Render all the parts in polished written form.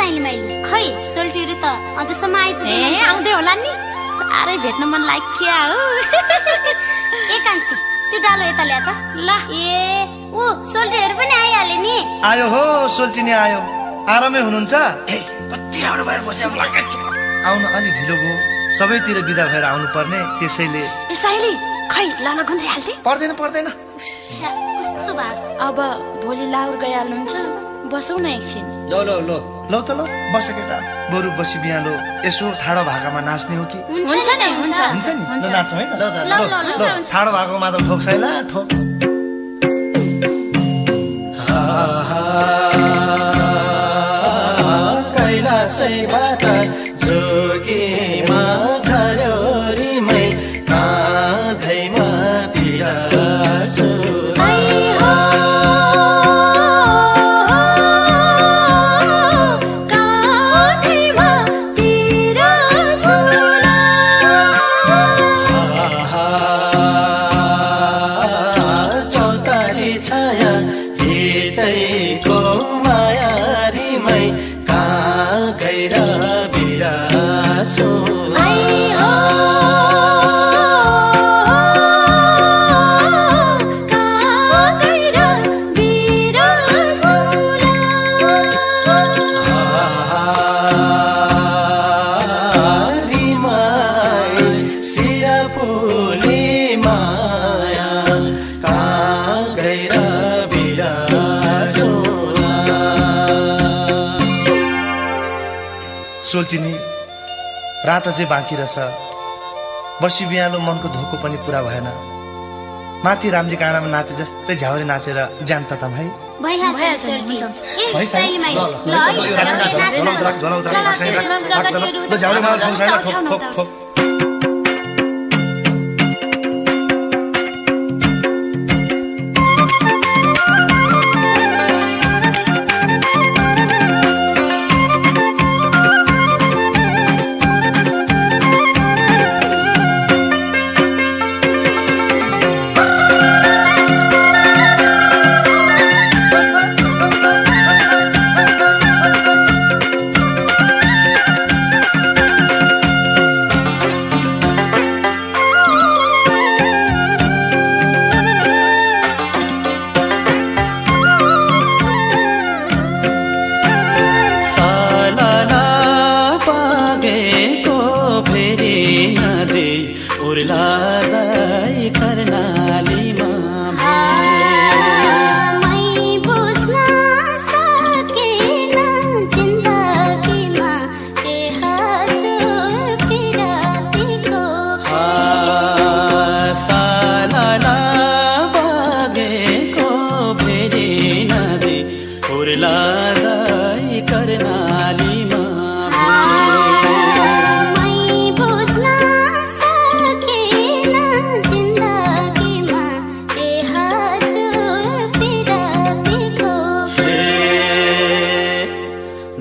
साइली माइली खै सोल्टीहरु त अझसम्म आइपुगेन। ए आउँदै होला नि, साह्रै भेट्न मन लाग्यो हो। ए कान्छी त्यो डालो यता ल्याए त ल। ए ऊ सोल्टीहरु पनि आइहाले नि। आयो हो सोल्टी नि आयो। आरामै हुनुहुन्छ? कति राम्रो भएर बसेको लाग्छ। आउन अलि ढिलो भयो, सबैतिर बिदा भएर आउनु पर्ने, त्यसैले। ए साइली खै लान गुन्द्री हाल्दै पर्दैन पर्दैन। छ्या, कस्तो भा अब भोलि लाहुर गइहाल्नुहुन्छ, बसौँ न एकछिन। लो लो लो लौ त लौ बसेकै छ। बरु बसी बिहालो यसो ठाडो भाकामा नाच्ने हो कि? हुन्छ नि हुन्छ हुन्छ नि, ल नाचौँ है त। ल त ल ल हुन्छ हुन्छ। ठाडो भएको मात्र ठोक्छ है ल, ठोक। कैलाशैबाट जोगीमा झर्यो रिमै काँधैमा बिरासो। चौतारी छाया हिँडेको माया रिमै कहाँ गएर बिरासो। सोल्टिनी रात चाहिँ बाँकी रहेछ। बसी बिहालो मनको धोको पनि पुरा भएन। माथि रामजी काँडामा नाचे जस्तै झ्याउरे नाचेर ज्यान तताम है। भइहाल्छ सोल्टी। ए है साइली माइली ल है झ्याउरे माल ठोक छैन, ठोक ठोक ठोक।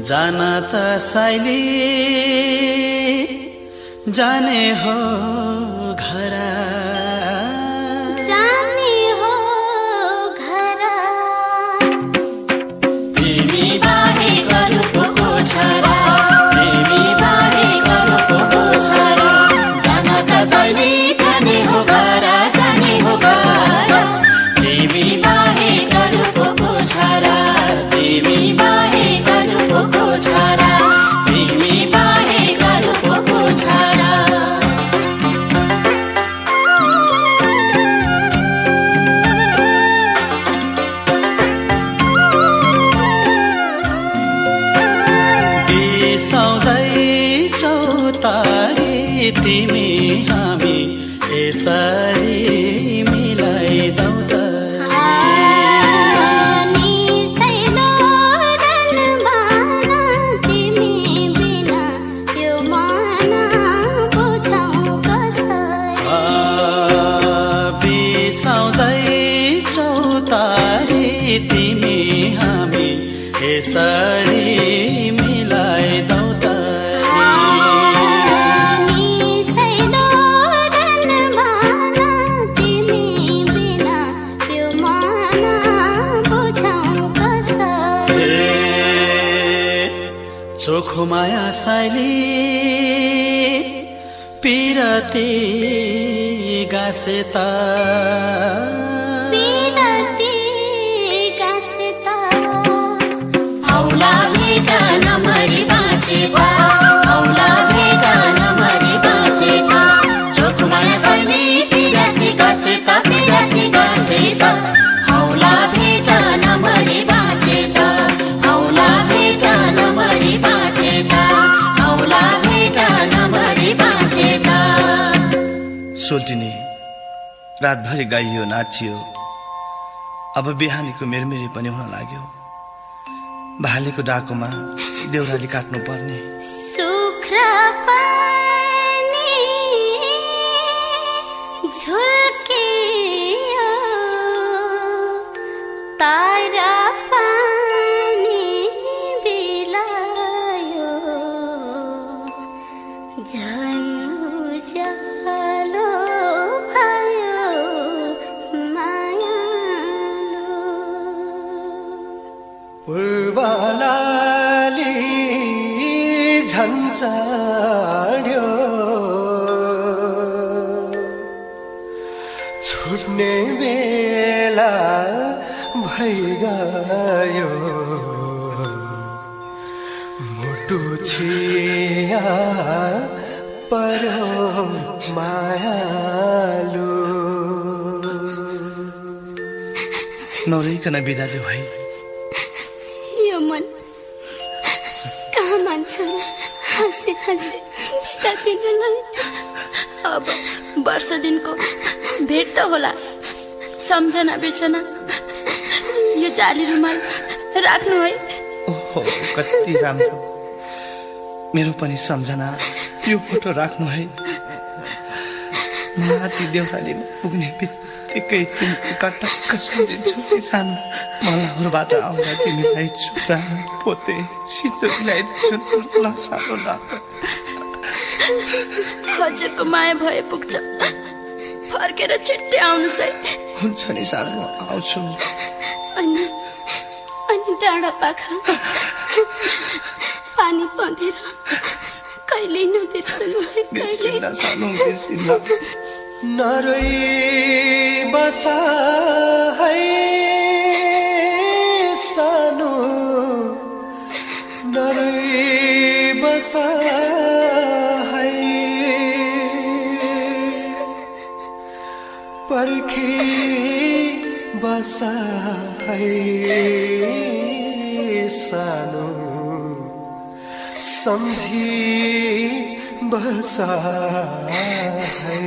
जान त साइली जाने हो घर, जाने हो घर। तिमी बाहेक अरू को छ र, तिमी बाहेक अरू को छ र। जान त साइली जाने हो घर, जाने हो घर। तिमी बाहेक अरू को छ र, तिमी बाहेक अरू को छ र। तिमी बाहेक अरू को छ र। बिसाउँदै चौतारी तिमी हामी यसरी मिलाइदौ त। तिमी हामी यसरी मिलाइदौ त। चोखो माया साइली पिरती गासेता औला भेगा नमरी बाँचेका औला भेगा नमरी बाँचेका चोखो माया साइली पिरती गासेता औला भेगा नमरी बाँचेका औला भेगा नमरी बाँचेका औला भेगा नमरी बाँचेका। सोल्टिनी रातभरि गाइयो नाचियो, अब बिहानीको मेरमेरी पनि हुन लाग्यो। भालेको डाकोमा देउराली काट्नु पर्ने सुख्रा पानी झुल्कियो तारा पानी बिलायो झन् उज्यालो भयो मायालो। पूर्वलाली झन्झाड्यो छुट्ने बेला भइगयो मुटु छिया पर्यो मायालु। नरहिकन बिदा देऊ है। यो मन कहाँ मान्छ हाँसी हाँसी दिनलाई। अब वर्ष दिनको भेट त होला, सम्झना बिर्सना यो जाली रुमाल राख्नु है। ओहो कति राम्रो, मेरो पनि सम्झना यो फोटो राख्नु है। माथि देउरालीमा पुग्ने बित्तिकै तिमीको कटक्क सम्झिन्छु कि सानो मलाउरबाट आउँदा तिमीलाई चुरा पोते सिधो मिलाइदिन्छु ल सानो ल। हजुरको माया भए पुग्छ, फर्केर छिट्टै आउनुहोस् है। हुन्छ नि सानो, आउँछु। अनि डाँडा पाखा पानी पँधेर कहिले नबिर्सनु है, कहिले सानो बिर्सिन्न। नरोई बसा है सानो नरोई बसा है पर्खी बसा है सानो सम्झी बसा है।